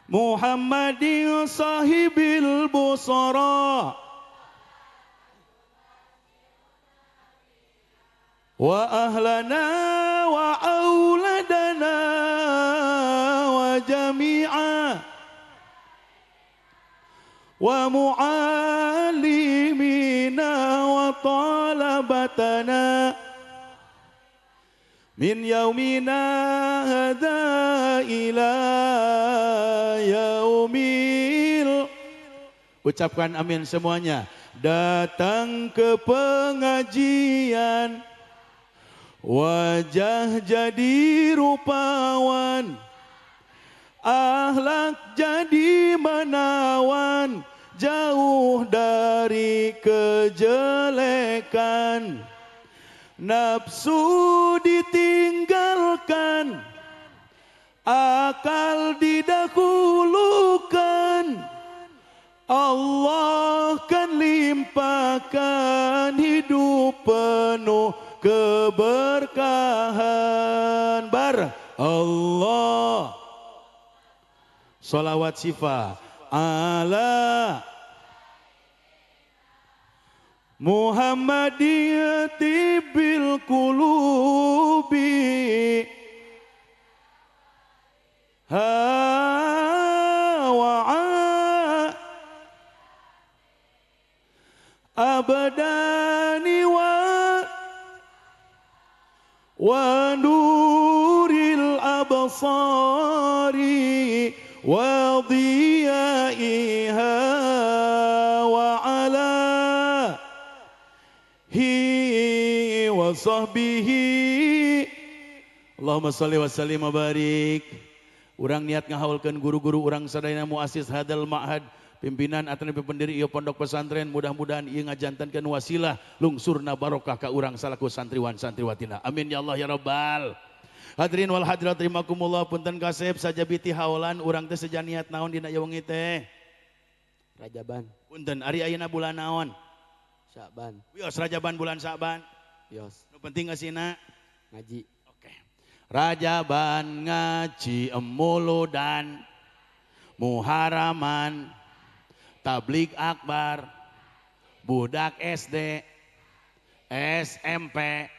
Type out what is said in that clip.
Muhammadin sahibil busara wa ahlana wa auladana wa jami'a wa mu'allimina wa talabatana min yaumina hadza ila yaumil. Ucapkan amin semuanya. Datang ke pengajian, wajah jadi rupawan, akhlak jadi menawan, jauh dari kejelekan, nafsu ditinggalkan, akal didahulukan, Allah kan limpahkan hidup penuh keberkahan. Bar Allah. Salawat sifat ala Muhammadin tibil qulubi ha wa abdani wa nuril absari wa dhiyaiha wa ala hi wa sahbihi. Allahumma sholli wa sallim wa barik. Urang niat ngahaulkeun guru-guru urang sadayana muassis hadal ma'had, pimpinan atau pendiri ieu pondok pesantren, mudah-mudahan ieu ngajantankeun wasilah lungsurna barokah ka urang salaku santriwan santriwatina. Amin ya Allah ya rabbal. Hadirin wal hadirat rahimakumullah, punten kasep sajabiti haolan urang teh seja niat naon dina ieu wengi teh? Rajaban. Punten ari ayeuna bulan naon? Sya'ban. Wios Rajaban bulan Sya'ban. Wios. Nu penting ngasina ngaji. Oke. Rajaban ngaji emuludan Muharaman tablig akbar budak SD SMP